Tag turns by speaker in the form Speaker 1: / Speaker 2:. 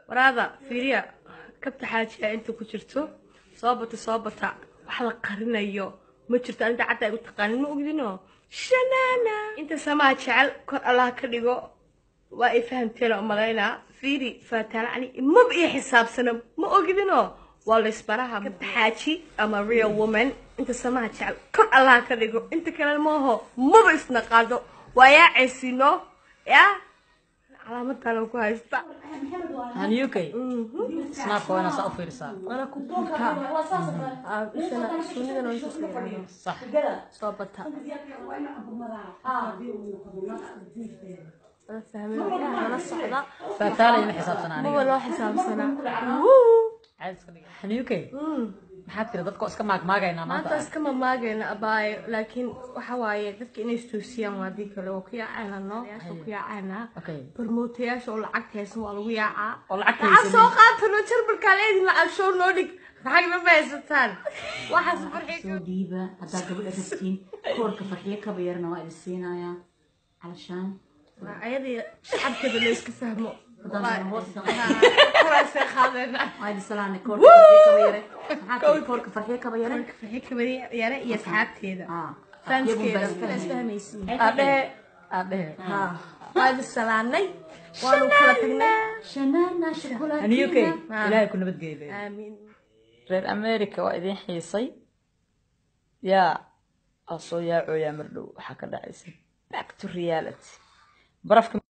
Speaker 1: Waraada fiiriya kabta xaajiya inta ku jirto soo bata soo bata wax la qarinayo ma jirto aniga cadda igu taqaanin ma ogdino shanaana inta samaha jecel kor Allah ka dhigo waa ay fahamteen oo malaynaa fiiri faataala ani maba ii xisaabsana ma ogdino waa la isbaraha kabta xaaji ama real woman inta samaha jecel kor Allah ka dhigo inta kalena maaho maba isnaqaado waa yaacaysiino yaa calaamadan ku haysta
Speaker 2: Han UK snapka waa inaa saa u fiirisaa
Speaker 1: ana ku buurtaa sunnidana waan ku fiirinaa
Speaker 2: sax
Speaker 1: soo bata ana fahmay nala socda
Speaker 2: faataala ima xisaabsanaa
Speaker 1: maba
Speaker 2: aniga
Speaker 1: loo xisaabsanaa
Speaker 2: Caadi iska dhiga. Han UK maxaad tiri dadka oo iska maagmaagaynaa
Speaker 1: maanta
Speaker 2: maanta
Speaker 1: iska mamaagayna abaayo laakiin waxa waaye dadka inay istoosiyaan waa haddii kale waa ku yaacayna no ku yaacaynaa
Speaker 2: okay
Speaker 1: barmootayaasha oo lacagta haysan waa lagu yaacaa
Speaker 2: oo lacagta
Speaker 1: lacag
Speaker 2: haysanin.
Speaker 1: soo qaatano jarbalkaa leedin lacag show noo dhig lacagna ma haysataan waxaas farxi
Speaker 3: soo dhiiba haddaa gabadha rabtiin koorka farxiyo kaba yarna waa idin siinayaa calashaan
Speaker 1: ayadii shacabkeeda la iska fahmo
Speaker 3: haddaan hoos
Speaker 1: koraasay qaadayna
Speaker 3: waa idin salaanay koorka farxiyo kaba yare maxaa tiri koorka farxiyo kaba yare
Speaker 1: farxi kabari yare iyo asxaabteeda
Speaker 3: ah
Speaker 1: fanskeeda isfahmaysiin
Speaker 2: aadhehe aadhehe
Speaker 1: waa idin salaanay waanu kala tagnay
Speaker 3: shanaana
Speaker 2: Han UK
Speaker 3: shukulaatina
Speaker 2: ilaahay ku nabadgeeyo
Speaker 1: aamiin
Speaker 2: reer America waa idin xiisay yaa aa soo yaacooyaa mar dhow waxaa ka dhacaysa back to reality barafka.